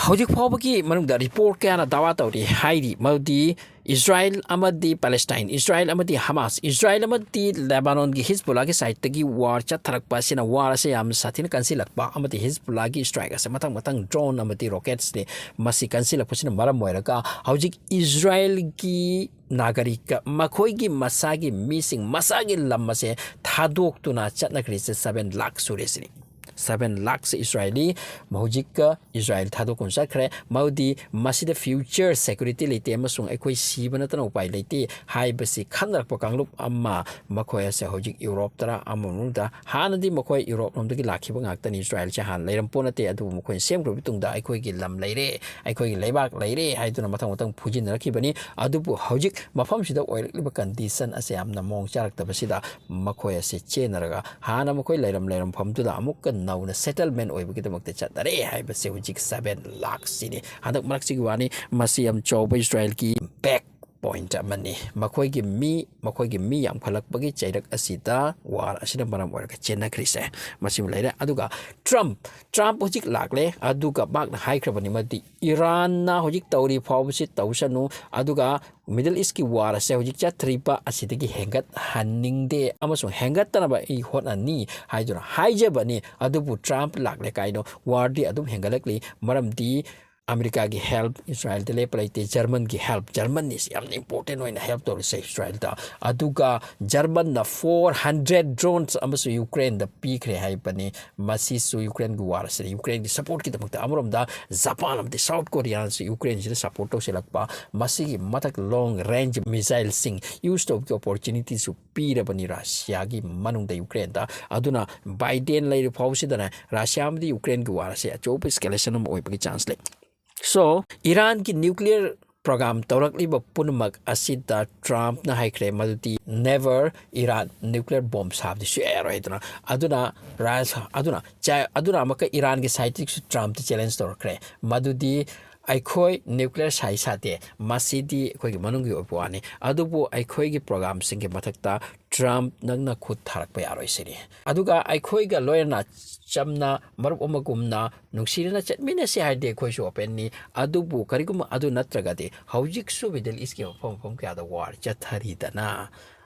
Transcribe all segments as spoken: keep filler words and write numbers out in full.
ꯍꯧꯖꯤꯛ ꯐꯥꯎꯕꯒꯤ ꯃꯅꯨꯡꯗ ꯔꯤꯄꯣꯔꯠ ꯀꯌꯥꯅ ꯗꯥꯋꯥ ꯇꯧꯔꯤ, ꯍꯥꯏꯔꯤ, ꯃꯗꯨꯗꯤ ꯏꯁꯔꯥꯏꯜ ꯑꯃꯗꯤ ꯄꯦꯂꯦꯁꯇꯥꯏꯟ, ꯏꯁꯔꯥꯏꯜ ꯑꯃꯗꯤ ꯍꯃꯥꯁ, ꯏꯁꯔꯥꯏꯜ ꯑꯃꯗꯤ ꯂꯦꯕꯥꯅꯣꯟꯒꯤ ꯍꯤꯖꯕꯨꯜꯂꯥꯒꯤ ꯁꯥꯏꯠꯇꯒꯤ ꯋꯥꯔ ꯆꯠꯊꯔꯛꯄ ꯑꯁꯤꯅ ꯋꯥꯔ ꯑꯁꯤ ꯌꯥꯝꯅ ꯁꯥꯊꯤꯅ ꯀꯟꯁꯤꯜꯂꯛꯄ ꯑꯃꯗꯤ ꯍꯤꯖꯕꯨꯜꯂꯥꯒꯤ ꯁ꯭ꯇ꯭ꯔꯥꯏꯛ ꯑꯁꯦ ꯃꯊꯪ ꯃꯊꯪ ꯗ꯭ꯔꯣꯟ ꯑꯃꯗꯤ ꯔꯣꯀꯦꯠꯁꯅꯤ ꯃꯁꯤ ꯀꯟꯁꯤꯜꯂꯛꯄꯁꯤꯅ ꯃꯔꯝ ꯑꯣꯏꯔꯒ ꯍꯧꯖꯤꯛ ꯏꯁꯔꯥꯏꯜꯒꯤ ꯅꯥꯒꯔꯤꯛ, ꯃꯈꯣꯏꯒꯤ ꯃꯁꯥꯒꯤ ꯃꯤꯁꯤꯡ, ꯃꯁꯥꯒꯤ ꯂꯝ ꯑꯁꯦ ꯊꯥꯗꯣꯛꯇꯨꯅ ꯆꯠꯅꯈ꯭ꯔꯤꯁꯦ ꯁꯚꯦꯟ ꯂꯥꯈ ꯁꯨꯔꯦ ꯁꯤꯅꯤ꯫ ꯁꯚꯦꯟ ꯂꯥꯈꯁꯦ ꯏꯁꯔꯥꯏꯂꯤ ꯍꯧꯖꯤꯛꯀ ꯏꯁꯔꯥꯏꯜ ꯊꯥꯗꯣꯛꯇꯨꯅ ꯆꯠꯈ꯭ꯔꯦ꯫ ꯃꯗꯨꯗꯤ ꯃꯁꯤꯗ ꯐ꯭ꯌꯨꯆꯔ ꯁꯦꯀ꯭ꯌꯨꯔꯤꯇꯤ ꯂꯩꯇꯦ ꯑꯃꯁꯨꯡ ꯑꯩꯈꯣꯏ ꯁꯤꯕ ꯅꯠꯇꯅ ꯎꯄꯥꯏ ꯂꯩꯇꯦ ꯍꯥꯏꯕꯁꯤ ꯈꯟꯅꯔꯛꯄ ꯀꯥꯡꯂꯨꯞ ꯑꯃ, ꯃꯈꯣꯏ ꯑꯁꯦ ꯍꯧꯖꯤꯛ ꯌꯨꯔꯣꯞꯇꯔ ꯑꯃ ꯃꯅꯨꯡꯗ, ꯍꯥꯟꯅꯗꯤ ꯃꯈꯣꯏ ꯌꯨꯔꯣꯞ ꯂꯣꯝꯗꯒꯤ ꯂꯥꯛꯈꯤꯕ ꯉꯥꯛꯇꯅꯤ, ꯏꯁꯔꯥꯏꯜꯁꯦ ꯍꯥꯟꯅ ꯂꯩꯔꯝꯄꯣꯠ ꯅꯠꯇꯦ, ꯑꯗꯨꯕꯨ ꯃꯈꯣꯏꯅ ꯁꯦꯝꯈ꯭ꯔꯕ ꯃꯇꯨꯡꯗ ꯑꯩꯈꯣꯏꯒꯤ ꯂꯝ ꯂꯩꯔꯦ, ꯑꯩꯈꯣꯏꯒꯤ ꯂꯩꯕꯥꯛ ꯂꯩꯔꯦ ꯍꯥꯏꯗꯨꯅ ꯃꯊꯪ ꯃꯊꯪ ꯐꯨꯖꯤꯟꯅꯔꯛꯈꯤꯕꯅꯤ꯫ ꯑꯗꯨꯕꯨ ꯍꯧꯖꯤꯛ ꯃꯐꯝꯁꯤꯗ ꯑꯣꯏꯔꯛꯂꯤꯕ ꯀꯟꯗꯤꯁꯟ ꯑꯁꯦ ꯌꯥꯝꯅ ꯃꯑꯣꯡ ꯆꯥꯔꯛꯇꯕꯁꯤꯗ ꯃꯈꯣꯏ ꯑꯁꯦ ꯆꯦꯟꯅꯔꯒ ꯍꯥꯟꯅ ꯃꯈꯣꯏ ꯂꯩꯔꯝ ꯂꯩꯔꯝꯐꯝꯗꯨꯗ ꯑꯃꯨꯛꯀ ꯅꯧꯅ ꯁꯦꯇꯜꯃꯦꯟ ꯑꯣꯏꯕꯒꯤꯗꯃꯛꯇ ꯆꯠꯅꯔꯦ ꯍꯥꯏꯕꯁꯦ ꯍꯧꯖꯤꯛ ꯁꯚꯦꯟ ꯂꯥꯈꯁꯤꯅꯤ꯫ ꯍꯟꯗꯛ ꯃꯔꯛꯁꯤꯒꯤ ꯋꯥꯅꯤ, ꯃꯁꯤ ꯌꯥꯝ ꯆꯥꯎꯕ ꯏꯁꯔꯥꯏꯜꯒꯤ ꯕꯦꯛ ꯄꯣꯏꯟꯠ ꯑꯃꯅꯤ꯫ ꯃꯈꯣꯏꯒꯤ ꯃꯤ, ꯃꯈꯣꯏꯒꯤ ꯃꯤ ꯌꯥꯝꯈꯠꯂꯛꯄꯒꯤ ꯆꯩꯔꯛ ꯑꯁꯤꯗ ꯋꯥꯔ ꯑꯁꯤꯅ ꯃꯔꯝ ꯑꯣꯏꯔꯒ ꯆꯦꯟꯅꯈ꯭ꯔꯤꯁꯦ ꯃꯁꯤꯃ ꯂꯩꯔꯦ꯫ ꯑꯗꯨꯒ ꯇ꯭ꯔꯝꯞ, ꯇ꯭ꯔꯝꯞ ꯍꯧꯖꯤꯛ ꯂꯥꯛꯂꯦ, ꯑꯗꯨꯒ ꯃꯍꯥꯛꯅ ꯍꯥꯏꯈ꯭ꯔꯕꯅꯤ, ꯃꯗꯤ ꯏꯔꯥꯟꯅ ꯍꯧꯖꯤꯛ ꯇꯧꯔꯤ ꯐꯥꯎꯕꯁꯤ ꯇꯧꯁꯅꯨ, ꯑꯗꯨꯒ ꯃꯤꯗꯜ ꯏꯁꯀꯤ ꯋꯥꯔ ꯑꯁꯦ ꯍꯧꯖꯤꯛ ꯆꯠꯊꯔꯤꯕ ꯑꯁꯤꯗꯒꯤ ꯍꯦꯟꯒꯠꯍꯟꯅꯤꯡꯗꯦ ꯑꯃꯁꯨꯡ ꯍꯦꯟꯒꯠꯇꯅꯕ ꯑꯩ ꯍꯣꯠꯅꯅꯤ ꯍꯥꯏꯗꯨꯅ ꯍꯥꯏꯖꯕꯅꯤ꯫ ꯑꯗꯨꯕꯨ ꯇ꯭ꯔꯝꯞ ꯂꯥꯛꯂꯦ ꯀꯥꯏꯅꯣ, ꯋꯥꯔꯗꯤ ꯑꯗꯨꯝ ꯍꯦꯟꯒꯠꯂꯛꯂꯤ, ꯃꯔꯝꯗꯤ ꯑꯃꯦꯔꯤꯀꯥꯒꯤ ꯍꯦꯜꯞ ꯏꯁꯔꯥꯏꯜꯗ ꯂꯦꯞꯄ ꯂꯩꯇꯦ꯫ ꯖꯔꯃꯟꯒꯤ ꯍꯦꯜꯞ, ꯖꯔꯃꯟꯅꯤ ꯁꯤ ꯌꯥꯝꯅ ꯏꯝꯄꯣꯔꯇꯦꯟ ꯑꯣꯏꯅ ꯍꯦꯜꯞ ꯇꯧꯔꯤꯁꯦ ꯏꯁꯔꯥꯏꯜꯗ꯫ ꯑꯗꯨꯒ ꯖꯔꯃꯟꯅ ꯐꯣꯔ ꯍꯟꯗ꯭ꯔꯦꯠ ꯗ꯭ꯔꯣꯟꯁ ꯑꯃꯁꯨ ꯌꯨꯀ꯭ꯔꯦꯟꯗ ꯄꯤꯈ꯭ꯔꯦ ꯍꯥꯏꯕꯅꯤ꯫ ꯃꯁꯤꯁꯨ ꯌꯨꯀ꯭ꯔꯦꯟꯒꯤ ꯋꯥꯔ ꯑꯁꯤꯗ ꯌꯨꯀ꯭ꯔꯦꯟꯒꯤ ꯁꯄꯣꯔꯠꯀꯤꯗꯃꯛꯇ꯫ ꯑꯃꯔꯣꯝꯗ ꯖꯄꯥꯟ ꯑꯃꯗꯤ ꯁꯥꯎꯠ ꯀꯣꯔꯤꯌꯥꯅꯁꯨ ꯌꯨꯀ꯭ꯔꯦꯟꯁꯤꯗ ꯁꯄꯣꯔꯠ ꯇꯧꯁꯤꯜꯂꯛꯄ, ꯃꯁꯤꯒꯤ ꯃꯊꯛ ꯂꯣꯡ ꯔꯦꯟꯖ ꯃꯤꯁꯥꯏꯜꯁꯤꯡ ꯌꯨꯁ ꯇꯧꯕꯒꯤ ꯑꯣꯄꯣꯔꯆꯨꯅꯤꯇꯤꯁꯨ ꯄꯤꯔꯕꯅꯤ ꯔꯁꯤꯌꯥꯒꯤ ꯃꯅꯨꯡꯗ ꯌꯨꯀ꯭ꯔꯦꯟꯗ꯫ ꯑꯗꯨꯅ ꯕꯥꯏꯗꯦꯟ ꯂꯩꯔꯤꯕ ꯐꯥꯎꯕꯁꯤꯗꯅ ꯔꯁꯤꯌꯥ ꯑꯃꯗꯤ ꯌꯨꯀ꯭ꯔꯦꯟꯒꯤ ꯋꯥꯔ ꯑꯁꯤ ꯑꯆꯧꯕ ꯏꯁꯀꯦꯂꯦꯁꯟ ꯑꯃ ꯑꯣꯏꯕꯒꯤ ꯆꯥꯟꯁ ꯂꯩ꯫ ꯁꯣ, ꯏꯔꯥꯟꯒꯤ ꯅ꯭ꯌꯨꯀ꯭ꯂꯤꯌꯔ ꯄ꯭ꯔꯣꯒ꯭ꯔꯥꯝ ꯇꯧꯔꯛꯂꯤꯕ ꯄꯨꯝꯅꯃꯛ ꯑꯁꯤꯗ ꯇ꯭ꯔꯝꯞꯅ ꯍꯥꯏꯈ꯭ꯔꯦ ꯃꯗꯨꯗꯤ never ꯏꯔꯥꯟ ꯅ꯭ꯌꯨꯀ꯭ꯂꯤꯌꯔ ꯕꯣꯝ ꯁꯥꯕꯗꯤ ꯁꯨꯡꯌꯥ ꯌꯥꯔꯣꯏ ꯍꯥꯏꯗꯅ꯫ ꯑꯗꯨꯅ ꯔꯥꯁ-, ꯑꯗꯨꯅ ꯆꯥ-, ꯑꯗꯨꯅ ꯑꯃꯨꯛꯀ ꯏꯔꯥꯟꯒꯤ ꯁꯥꯏꯠꯇꯒꯤꯁꯨ ꯇ꯭ꯔꯝꯞꯇ ꯆꯦꯂꯦꯟꯖ ꯇꯧꯔꯛꯈ꯭ꯔꯦ ꯃꯗꯨꯗꯤ ꯑꯩꯈꯣꯏ ꯅ꯭ꯌꯨꯀ꯭ꯂꯤꯌꯔ ꯁꯥꯏ ꯁꯥꯗꯦ, ꯃꯁꯤꯗꯤ ꯑꯩꯈꯣꯏꯒꯤ ꯃꯅꯨꯡꯒꯤ ꯑꯣꯏꯕ ꯋꯥꯅꯤ꯫ ꯑꯗꯨꯕꯨ ꯑꯩꯈꯣꯏꯒꯤ ꯄ꯭ꯔꯣꯒ꯭ꯔꯥꯝꯁꯤꯡꯒꯤ ꯃꯊꯛꯇ ꯇ꯭ꯔꯝꯞ, ꯅꯪꯅ ꯈꯨꯠ ꯊꯥꯔꯛꯄ ꯌꯥꯔꯣꯏ ꯁꯤꯅꯤ꯫ ꯑꯗꯨꯒ ꯑꯩꯈꯣꯏꯒ ꯂꯣꯏꯅꯅ ꯆꯝꯅ ꯃꯔꯨꯞ ꯑꯃꯒꯨꯝꯅ ꯅꯨꯡꯁꯤꯅꯅ ꯆꯠꯃꯤꯟꯅꯁꯤ ꯍꯥꯏꯔꯗꯤ ꯑꯩꯈꯣꯏꯁꯨ ꯑꯣꯄꯦꯟꯅꯤ꯫ ꯑꯗꯨꯕꯨ ꯀꯔꯤꯒꯨꯝꯕ ꯑꯗꯨ ꯅꯠꯇ꯭ꯔꯒꯗꯤ ꯍꯧꯖꯤꯛꯁꯨ ꯃꯤꯗꯜ ꯏꯁꯀꯤ ꯃꯐꯝ ꯃꯐꯝ ꯀꯌꯥꯗ ꯋꯥꯔ ꯆꯠꯊꯔꯤꯗꯅ,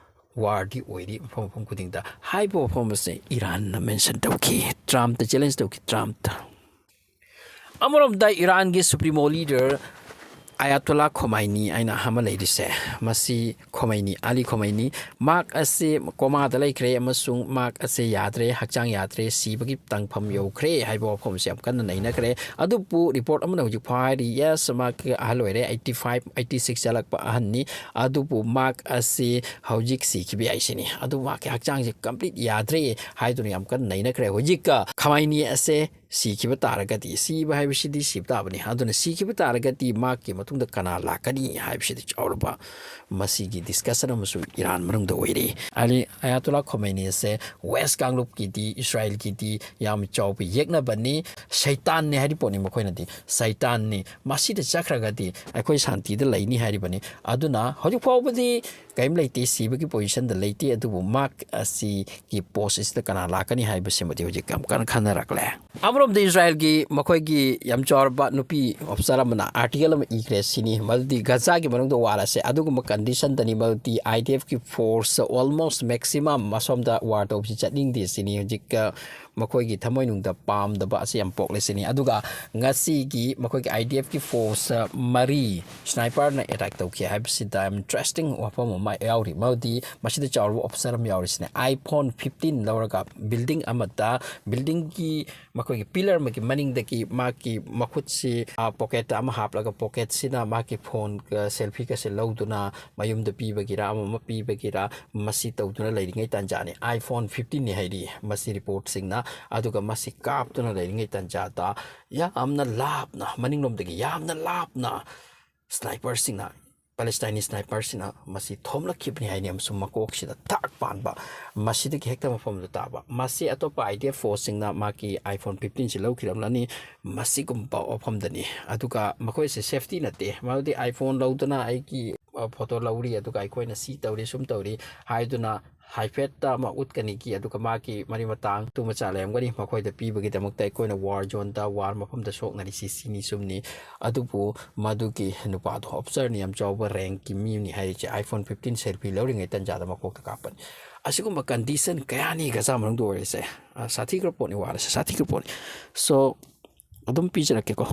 ꯋꯥꯔꯗꯤ ꯑꯣꯏꯔꯤ ꯃꯐꯝ ꯃꯐꯝ ꯈꯨꯗꯤꯡꯗ ꯍꯥꯏꯕ ꯋꯥꯐꯝ ꯑꯁꯦ ꯏꯔꯥꯟꯅ ꯃꯦꯟꯁꯟ ꯇꯧꯈꯤ, ꯇ꯭ꯔꯝꯞꯇ ꯆꯦꯂꯦꯟꯖ ꯇꯧꯈꯤ꯫ ꯇ꯭ꯔꯝꯞꯇ ꯑꯃꯔꯣꯝꯗ ꯏꯔꯥꯟꯒꯤ ꯁꯨꯄ꯭ꯔꯤꯃꯣ ꯂꯤꯗꯔ ꯑꯌꯥꯇꯣꯂꯥ ꯈꯣꯃꯥꯏꯅꯤ ꯍꯥꯏꯅ ꯑꯃ ꯂꯩꯔꯤꯁꯦ, ꯃꯁꯤ ꯈꯣꯃꯩꯅꯤ, ꯑꯂꯤ ꯈꯣꯃꯩꯅꯤ, ꯃꯍꯥꯛ ꯑꯁꯤ ꯀꯣꯃꯥꯗ ꯂꯩꯈ꯭ꯔꯦ ꯑꯃꯁꯨꯡ ꯃꯍꯥꯛ ꯑꯁꯤ ꯌꯥꯗ꯭ꯔꯦ, ꯍꯛꯆꯥꯡ ꯌꯥꯗ꯭ꯔꯦ, ꯁꯤꯕꯒꯤ ꯇꯥꯡꯐꯝ ꯌꯧꯈ꯭ꯔꯦ ꯍꯥꯏꯕ ꯋꯥꯐꯝꯁꯤ ꯌꯥꯝ ꯀꯟꯅ ꯅꯩꯅꯈ꯭ꯔꯦ꯫ ꯑꯗꯨꯕꯨ ꯔꯤꯄꯣꯔꯠ ꯑꯃꯅ ꯍꯧꯖꯤꯛ ꯐꯥꯎ ꯍꯥꯏꯔꯤ, ꯌꯦꯁ, ꯃꯍꯥꯛ ꯑꯍꯜ ꯑꯣꯏꯔꯦ, eighty five, eighty six ꯆꯠꯂꯛꯄ ꯑꯍꯟꯅꯤ꯫ ꯑꯗꯨꯕꯨ ꯃꯍꯥꯛ ꯑꯁꯤ ꯍꯧꯖꯤꯛ ꯁꯤꯈꯤꯕ ꯌꯥꯏ ꯁꯤꯅꯤ꯫ ꯑꯗꯨ ꯃꯍꯥꯛꯀꯤ ꯍꯛꯆꯥꯡꯁꯦ ꯀꯝꯄ꯭ꯂꯤꯠ ꯌꯥꯗ꯭ꯔꯦ ꯍꯥꯏꯗꯨꯅ ꯌꯥꯝ ꯀꯟꯅ ꯅꯩꯅꯈ꯭ꯔꯦ꯫ ꯍꯧꯖꯤꯛ ꯈꯃꯥꯏꯅꯤ ꯑꯁꯦ ꯁꯤꯈꯤꯕ ꯇꯥꯔꯒꯗꯤ, ꯁꯤꯕ ꯍꯥꯏꯕꯁꯤꯗꯤ ꯁꯤꯕ ꯇꯥꯕꯅꯤ꯫ ꯑꯗꯨꯅ ꯁꯤꯈꯤꯕ ꯇꯥꯔꯒꯗꯤ ꯃꯍꯥꯛꯀꯤ ꯃꯇꯨꯡꯗ ꯀꯅꯥ ꯂꯥꯛꯀꯅꯤ ꯍꯥꯏꯕꯁꯤꯗꯤ ꯆꯥꯎꯔꯕ ꯃꯁꯤꯒꯤ ꯗꯤꯁꯀꯁꯟ ꯑꯃꯁꯨ ꯏꯔꯥꯟ ꯃꯅꯨꯡꯗ ꯑꯣꯏꯔꯤ꯫ ꯑꯂꯤ ꯑꯌꯥꯇꯣꯂꯥ ꯈꯣꯃꯩꯅꯤ ꯑꯁꯦ ꯋꯦꯁ ꯀꯥꯡꯂꯨꯞꯀꯤꯗꯤ, ꯏꯁꯔꯥꯏꯜꯒꯤꯗꯤ ꯌꯥꯝ ꯆꯥꯎꯕ ꯌꯦꯛꯅꯕꯅꯤ꯫ ꯁꯩꯇꯥꯟꯅꯤ ꯍꯥꯏꯔꯤ ꯄꯣꯠꯅꯤ ꯃꯈꯣꯏꯅꯗꯤ꯫ ꯁꯩꯇꯥꯟꯅꯤ꯫ ꯃꯁꯤꯗ ꯆꯠꯈ꯭ꯔꯒꯗꯤ ꯑꯩꯈꯣꯏ ꯁꯥꯟꯇꯤꯗ ꯂꯩꯅꯤ ꯍꯥꯏꯔꯤꯕꯅꯤ꯫ ꯑꯗꯨꯅ ꯍꯧꯖꯤꯛ ꯐꯥꯎꯕꯗꯤ ꯀꯔꯤꯝ ꯂꯩꯇꯦ, ꯁꯤꯕꯒꯤ ꯄꯣꯖꯤꯁꯟꯗ ꯂꯩꯇꯦ꯫ ꯑꯗꯨꯕꯨ ꯃꯍꯥꯛ ꯑꯁꯤꯒꯤ ꯄꯣꯁ ꯑꯁꯤꯗ ꯀꯅꯥ ꯂꯥꯛꯀꯅꯤ ꯍꯥꯏꯕꯁꯤꯃꯗꯤ ꯍꯧꯖꯤꯛ ꯌꯥꯝ ꯀꯟꯅ ꯈꯟꯅꯔꯛꯂꯦ꯫ ꯑꯃꯔꯣꯝꯗ ꯏꯁꯔꯥꯏꯜꯒꯤ ꯃꯈꯣꯏꯒꯤ ꯌꯥꯝ ꯆꯥꯎꯔꯕ ꯅꯨꯄꯤ ꯑꯣꯐꯤꯁꯥꯔ ꯑꯃꯅ ꯑꯥꯔꯇꯤꯀꯜ ꯑꯃ ꯏꯈ꯭ꯔꯦ ꯁꯤꯅꯤ, ꯃꯗꯨꯗꯤ ꯒꯖꯥꯒꯤ ꯃꯅꯨꯡꯗ ꯋꯥꯔ ꯑꯁꯦ ꯑꯗꯨꯒꯨꯝꯕ ꯀꯟꯗꯤꯁꯟꯗꯅꯤ, ꯃꯗꯨꯗꯤ IDFꯀꯤ ꯐꯣꯔꯁ almost maximum ꯑꯁꯣꯝꯗ ꯋꯥꯔ ꯇꯧꯕꯁꯤ ꯆꯠꯅꯤꯡꯗꯦ ꯁꯤꯅꯤ꯫ ꯍꯧꯖꯤꯛ, ꯑ, ꯃꯈꯣꯏꯒꯤ ꯊꯃꯣꯏꯅꯨꯡꯗ ꯄꯥꯝꯗꯕ ꯑꯁꯤ ꯌꯥꯝ ꯄꯣꯛꯂꯦ ꯁꯤꯅꯤ꯫ ꯑꯗꯨꯒ ꯉꯁꯤꯒꯤ ꯃꯈꯣꯏꯒꯤ IDFꯀꯤ ꯐꯣꯔꯁ ꯃꯔꯤ ꯁ꯭ꯅꯥꯏꯄꯔꯅ ꯑꯦꯇꯥꯛ ꯇꯧꯈꯤ ꯍꯥꯏꯕꯁꯤꯗ ꯌꯥꯝ ꯏꯟꯇꯔꯦꯁꯇꯤꯡ ꯋꯥꯐꯝ ꯑꯃ ꯌꯥꯎꯔꯤ, ꯃꯗꯨꯗꯤ ꯃꯁꯤꯗ ꯆꯥꯎꯔꯕ ꯑꯣꯐꯤꯁꯥꯔ ꯑꯃ ꯌꯥꯎꯔꯤꯁꯤꯅꯦ꯫ iPhone fifteen ꯂꯧꯔꯒ ꯕꯤꯜꯗꯤꯡ ꯑꯃꯗ, ꯕꯤꯜꯗꯤꯡꯒꯤ ꯃꯈꯣꯏꯒꯤ ꯄꯤꯂꯔ ꯑꯃꯒꯤ ꯃꯅꯤꯡꯗꯒꯤ ꯃꯍꯥꯛꯀꯤ ꯃꯈꯨꯠꯁꯤ, ꯑ, ꯄꯣꯀꯦꯠꯇ ꯑꯃ ꯍꯥꯞꯂꯒ ꯄꯣꯀꯦꯠꯁꯤꯅ ꯃꯍꯥꯛꯀꯤ ꯐꯣꯟꯒ ꯁꯦꯜꯐꯤꯒꯁꯦ ꯂꯧꯗꯨꯅ ꯃꯌꯨꯝꯗ ꯄꯤꯕꯒꯤꯔ ꯑꯃ ꯑꯃ ꯄꯤꯕꯒꯤꯔ ꯃꯁꯤ ꯇꯧꯗꯨꯅ ꯂꯩꯔꯤꯉꯩ ꯇꯥꯟꯖꯥꯅꯤ꯫ iPhone fifteenꯅꯤ ꯍꯥꯏꯔꯤ ꯃꯁꯤ ꯔꯤꯄꯣꯔꯠꯁꯤꯡꯅ꯫ ꯑꯗꯨꯒ ꯃꯁꯤ ꯀꯥꯞꯇꯨꯅ ꯂꯩꯔꯤꯉꯩ ꯇꯥꯟꯖꯥꯗ ꯌꯥꯝꯅ ꯂꯥꯞꯅ, ꯃꯅꯤꯡꯂꯣꯝꯗꯒꯤ ꯌꯥꯝꯅ ꯂꯥꯞꯅ ꯁ꯭ꯅꯥꯏꯄꯔꯁꯤꯡꯅ, ꯄꯦꯂꯦꯁꯇꯥꯏꯅꯤ ꯁ꯭ꯅꯥꯏꯄꯔꯁꯤꯡꯅ ꯃꯁꯤ ꯊꯣꯝꯂꯛꯈꯤꯕꯅꯤ ꯍꯥꯏꯅꯤ, ꯑꯃꯁꯨꯡ ꯃꯀꯣꯛꯁꯤꯗ ꯊꯥꯛ ꯄꯥꯟꯕ, ꯃꯁꯤꯗꯒꯤ ꯍꯦꯛꯇ ꯃꯐꯝꯗꯨ ꯇꯥꯕ꯫ ꯃꯁꯤ ꯑꯇꯣꯞꯄ IDF ꯐꯣꯔꯁꯁꯤꯡꯅ ꯃꯥꯒꯤ iPhone fifteenꯁꯤ ꯂꯧꯈꯤꯔꯝꯂꯅꯤ꯫ ꯃꯁꯤꯒꯨꯝꯕ ꯋꯥꯐꯝꯗꯅꯤ꯫ ꯑꯗꯨꯒ ꯃꯈꯣꯏꯁꯦ ꯁꯦꯐꯇꯤ ꯅꯠꯇꯦ, ꯃꯔꯝꯗꯤ iPhone ꯂꯧꯗꯨꯅ ꯑꯩꯒꯤ, ꯑ, ꯐꯣꯇꯣ ꯂꯧꯔꯤ, ꯑꯗꯨꯒ ꯑꯩꯈꯣꯏꯅ ꯁꯤ ꯇꯧꯔꯤ, ꯁꯨꯝ ꯇꯧꯔꯤ ꯍꯥꯏꯗꯨꯅ ꯍꯥꯏꯐꯦꯠꯇ ꯑꯃ ꯎꯠꯀꯅꯤꯒꯤ, ꯑꯗꯨꯒ ꯃꯥꯒꯤ ꯃꯔꯤ ꯃꯇꯥꯡ ꯇꯨ ꯃꯆꯥ ꯂꯩꯔꯝꯒꯅꯤ꯫ ꯃꯈꯣꯏꯗ ꯄꯤꯕꯒꯤꯗꯃꯛꯇ ꯑꯩꯈꯣꯏꯅ ꯋꯥꯔ ꯖꯣꯟꯗ, ꯋꯥꯔ ꯃꯐꯝꯗ ꯁꯣꯛꯅꯔꯤꯁꯤ ꯁꯤꯅꯤ ꯆꯨꯝꯅꯤ꯫ ꯑꯗꯨꯕꯨ ꯃꯗꯨꯒꯤ ꯅꯨꯄꯥꯗꯣ ꯑꯣꯐꯤꯁꯔꯅꯤ, ꯌꯥꯝ ꯆꯥꯎꯕ ꯔꯦꯡꯀꯤ ꯃꯤꯅꯤ ꯍꯥꯏꯔꯤꯁꯦ꯫ iPhone fifteen selfie ꯂꯧꯔꯤꯉꯩ ꯇꯟꯖꯥꯗ ꯃꯀꯣꯛꯇ ꯀꯥꯞꯄꯅꯤ꯫ ꯑꯁꯤꯒꯨꯝꯕ condition ꯀꯌꯥꯅꯤ ꯒꯖꯥ ꯃꯅꯨꯡꯗ ꯑꯣꯏꯔꯤꯁꯦ꯫ ꯑ, ꯁꯥꯊꯤꯈ꯭ꯔ ꯄꯣꯠꯅꯤ, ꯋꯥꯔꯁꯦ ꯁꯥꯊꯤꯈ꯭ꯔ ꯄꯣꯠꯅꯤ꯫ So, ꯑꯗꯨꯝ ꯄꯤꯖꯔꯛꯀꯦꯀꯣ꯫